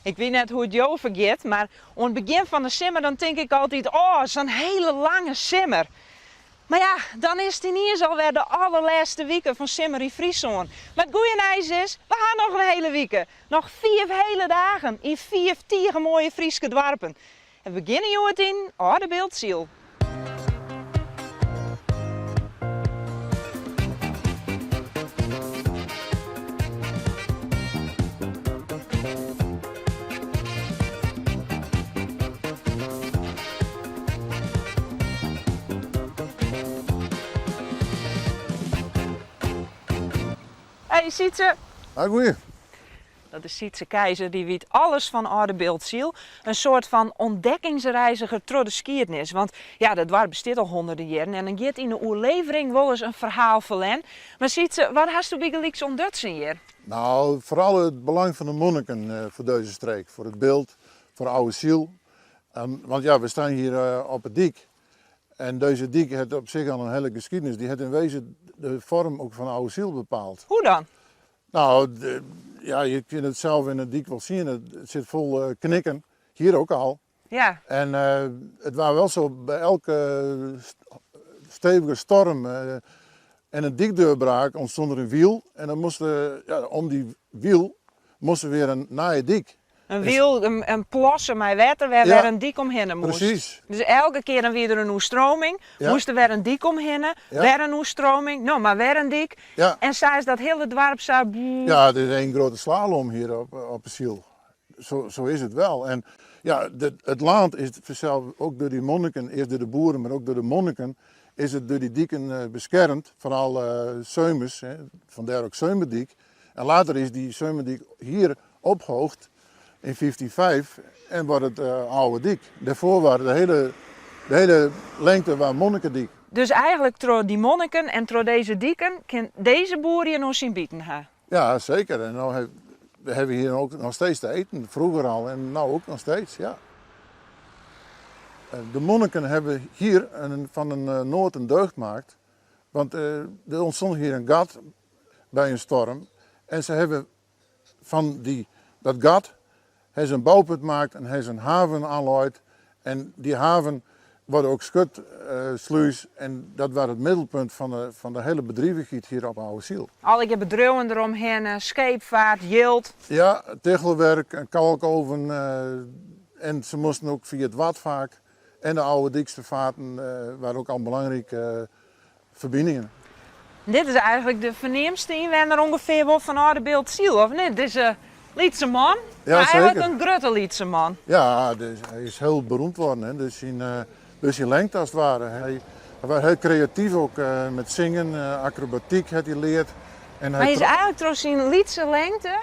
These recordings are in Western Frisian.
Ik wit net hoe't jo fergiet, mar oan it begjin fan de simmer dan tink ik altyd, oh, sa'n hele lange simmer. Mar ja, dan is it yniens alwer de allerlêste wike fan Simmer yn Fryslân. Mar it goeie nijs is, we ha noch in hele wike. Noch fiif hele dagen yn fiif tige moaie Fryske doarpen. En we begjinne hjoed yn Aldebiltsyl. Hey Sytse! Hi goeie. Dat is Sytse Keizer, dy wit alles fan Aldebiltsyl. In soart fan ûntdekkingsreiziger troch de skiednis. Want ja, dat doarp bestiet al hûnderten jierren en dan giet yn de oerlevering wolris in ferhaal ferlern. Mar Sytse, wat hasto bygelyks ûntdutsen hjir? Nou, foaral it belang fan de monniken foar dizze streek, foar it Bilt, foar Ouwe Syl. Want ja, we stean hjir op 'e dyk en dizze dyk hat op sich al in hiele geskiednis. Dy hat yn wezen de foarm ek fan Ouwe Syl bepaald. Hoe dan? Nou, ja, je kinne it sels yn 'e dyk wol sjen. It sit fol knikken, hjir ek al. Ja. En it waard wol sa by elke stevige storm en in dykdeurbraak ûntstûn der in wiel en dan moast, ja, om dy wiel moast der wer in nije dyk. In wiel, in plasse mei wetter wêr wer in dyk omhinne moast. Presys. Dus elke kear dan wie der in oerstreaming, moast der wer in dyk omhinne, wer in oerstreaming, no mar wer in dyk. En sa is dat hiele doarp sa. Ja, it is één grote slalom hjir op 'e Syl. Zo is it wel. En ja, it lân is fansels ek troch dy monniken, earst troch de boeren, mar ek troch de monniken, is it troch dy diken beskermd, foaral sumers, fandêr ek Seumerdyk. En later is dy Seumerdyk hjir ophoogd yn 1505 en wordt it Oude Dyk. Dêrfoar waard de hiele, de hiele lengte waard Monnikedyk. Dus eigenlik troch dy monniken en troch dizze diken kin dizze boer hjir no syn biten ha. Ja, zeker. En no we hawwe hjir ek noch steeds te eten. Froeger al en no ek noch steeds, ja. De monniken hawwe hjir fan in noad in deugd maakt, want der ûntstûn hjir in gat by in storm en se hawwe fan dy, dat gat hawwe se in bouput maakt en hawwe se in haven oanlein en dy haven waard ek skutslûs en dat waard it middelpunt fan de, fan de hiele bedrivichheid hjir op Ouwe Syl. Allegear bedriuwen deromhinne, skeepfeart, jild. Ja, tichelwerk, in kalkoven en se moasten ek fia it Wad faak en de Oude Dykster faarten waren ek al belangrike ferbiningen. Dit is eigenlik de ferneamdste ynwenner ûngefear wol fan Aldebiltsyl, of net? Dizze lytse man, Ja, mar eigenlik zeker. in grutte lytse man. Ja, dus hy is hiel beroemd worden, hè, dus syn, dus syn lengte as it ware. Hy, hy waard hiel kreatyf ek met singen, akrobatyk hat hy leard. En Hy is eigenlik troch syn lytse lengte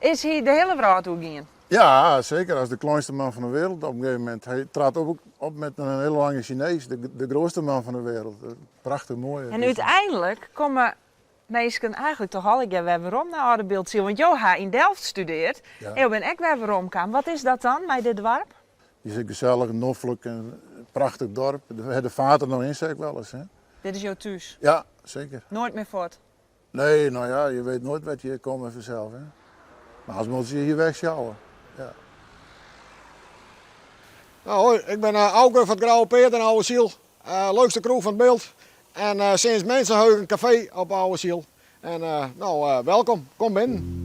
is hy de hiele wrâld oer gien. Ja, zeker. As de kleinste man fan de wereld op in gegeven momint. Hy trad op, op met in hiele lange Chinees, de, de grootste man fan de wereld. Prachtich moai. En úteinlik komme minsken eigenlik toch allegear wer werom nei Aldebiltsyl. Want jo ha yn Delft studeard Ja. en jo binne ek wer weromkaam. Wat is dat dan mei dit doarp? It is gesellich, noflik en prachtich dorp. De faart der noch yn, sei ik wolris. Hè? Dit is jo thús? Ja, seker. Noait mear fuort? Nee, no ja, je wit noait wat je komme fansels. Hè? Mar as moatte se je hjir wegsjouwe. Ja. Nou, hoi, ik ben uh, Auke fan it Grauwe Peard yn Ouwe Syl. Uh, leukste kroech fan it Bilt. En uh, sinds Mensenheugen kafee op Ouwe Syl. En uh, nou, uh, welkom, kom binnen.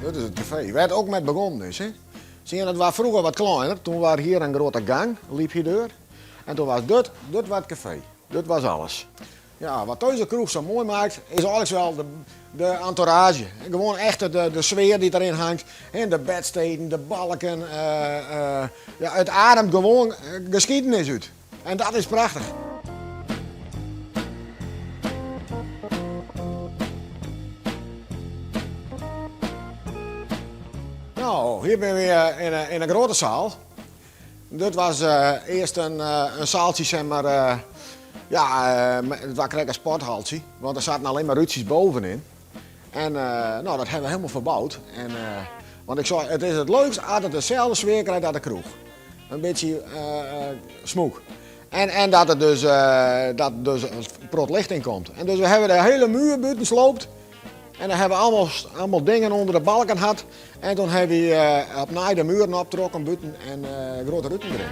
Dit is it kafee, wêr't ek mei begûn is. Hè? Zie je, it wie froeger wat kleiner. Toen wie hjir in grutte gang, liep hjir deur. En toen wie dit, dit wie it kafee. Dit wie alles. Ja, wat dizze kroech sa moai makket, is eigenlik wol de, de entourage. Gewoan echt de, de sfear dy't deryn hangt. En de bedsteden, de balken. Uh, uh, ja, it ademt gewoan geskiednis út. En dat is prachtich. Nou, hier binne we in een grote zaal. Dit was eerst een zaaltje, zeg maar, ja, het was krekt een sporthaltje, want er zaten alleen maar ruutjes bovenin. En nou, dat hebben we helemaal verbouwd. En, want ik zei, het is het leukst als het dezelfde sfeer krijgt als de kroeg. Een beetje smoek. En dat er dus, dat dus een prot licht in komt. En dus we hebben de hele muur buiten sloopt. En dan hebben we allemaal dingen onder de balken gehad. En toen hebben we opnieuw de muren opgetrokken buiten en grote ruiten erin.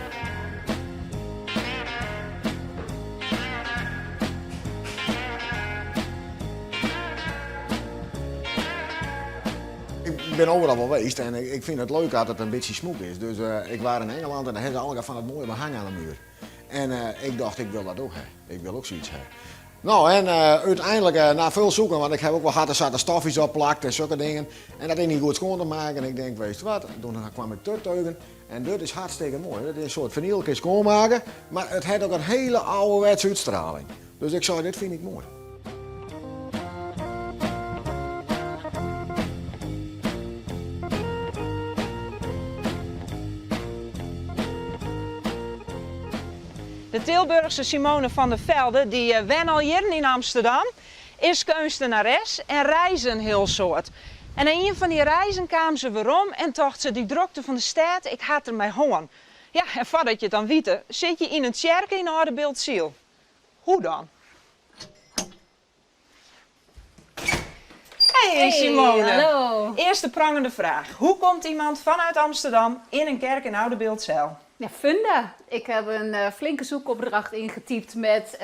Ik ben overal wel geweest en ik vind het leuk dat het een beetje smoek is. Dus ik was in Engeland en daar hebben ze allemaal van het mooie behang aan de muur. En ik dacht, ik wil dat ook hebben. Ik wil ook zoiets hebben. Nou, en uiteindelijk, na veel zoeken, want ik heb ook wel gehad, er zaten stofjes op plakt en zulke dingen. En dat is niet goed schoon te maken. En ik denk, weet je wat, toen kwam ik tot teugen. En dit is hartstikke mooi. Dat is een soort vinyl, kun je schoonmaken, maar het heeft ook een hele ouderwetse uitstraling. Dus ik zei, dit vind ik mooi. De Tilburgse Simone van der Velde, die wen al jaren in Amsterdam, is kunstenares en reizen heel soort. En in een van die reizen kwam ze werom en tocht ze, die drukte van de stad, ik had er mij hoorn. Ja, en voordat je het dan weet, zit je in een tjerk in Oudebildtsyl. Hoe dan? Hey, Hey, Simone. Hallo. Eerste prangende vraag. Hoe komt iemand vanuit Amsterdam in een kerk in Oudebildtzijl? Ja, Funda. Ik heb een flinke zoekopdracht ingetypt met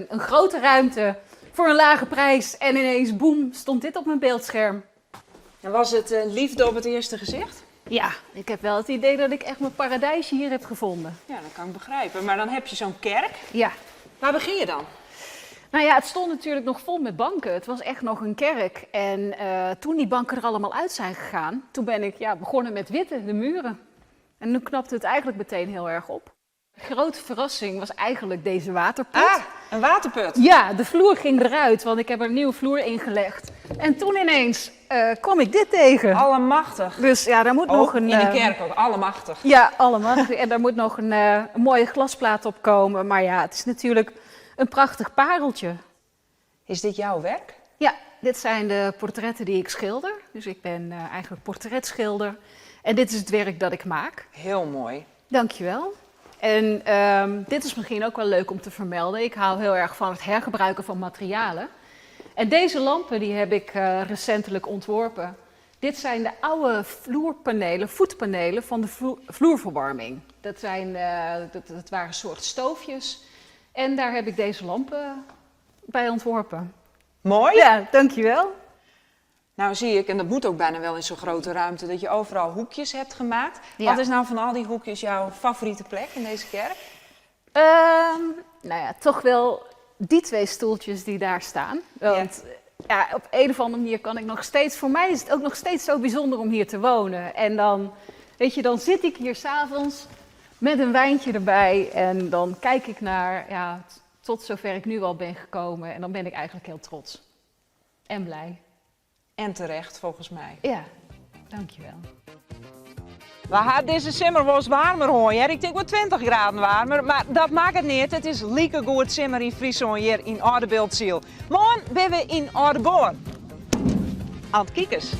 een grote ruimte voor een lage prijs. En ineens, boem, stond dit op mijn beeldscherm. En was het liefde op het eerste gezicht? Ja, ik heb wel het idee dat ik echt mijn paradijsje hier heb gevonden. Ja, dat kan ik begrijpen. Maar dan heb je zo'n kerk. Ja. Waar begin je dan? Het stond natuurlijk nog vol met banken. Het was echt nog een kerk. En toen die banken er allemaal uit zijn gegaan, toen ben ik begonnen met witte, de muren. En nu knapte het eigenlijk meteen heel erg op. De grote verrassing was eigenlijk deze waterput. Ah, een waterput? Ja, de vloer ging eruit, want ik heb er een nieuwe vloer ingelegd. En toen ineens kwam ik dit tegen. Allemachtig. Dus ja, daar moet Oh, nog een, in de kerk ook, allemachtig. Ja, allemachtig. En daar moet nog een mooie glasplaat op komen. Maar het is natuurlijk een prachtig pareltje. Is dit jouw werk? Ja, dit zijn de portretten die ik schilder. Dus ik ben eigenlijk portretschilder. En dit is het werk dat ik maak. Heel mooi. Dankjewel. En dit is misschien ook wel leuk om te vermelden. Ik hou heel erg van het hergebruiken van materialen. En deze lampen die heb ik recentelijk ontworpen. Dit zijn de oude vloerpanelen, voetpanelen van de vloerverwarming. Dat waren een soort stoofjes. En daar heb ik deze lampen bij ontworpen. Mooi. Ja, dankjewel. Nou zie ik, en dat moet ook bijna wel in zo'n grote ruimte, dat je overal hoekjes hebt gemaakt. Ja. Wat is nou van al die hoekjes jouw favoriete plek in deze kerk? Toch wel die twee stoeltjes die daar staan. Want op een of andere manier kan ik nog steeds... Voor mij is het ook nog steeds zo bijzonder om hier te wonen. En dan zit ik hier 's avonds met een wijntje erbij. En dan kijk ik naar, tot zover ik nu al ben gekomen. En dan ben ik eigenlijk heel trots. En blij. En terecht, volgens mij. Ja, dankjewel. We hadden deze simmer wel eens warmer, hoor. Ik denk wel 20 graden warmer, maar dat maakt het niet. Het is lieke goed simmer in Friesland hier in Oudebildtsyl. Morgen zijn we in Aldeboarn. Aan het kiekers.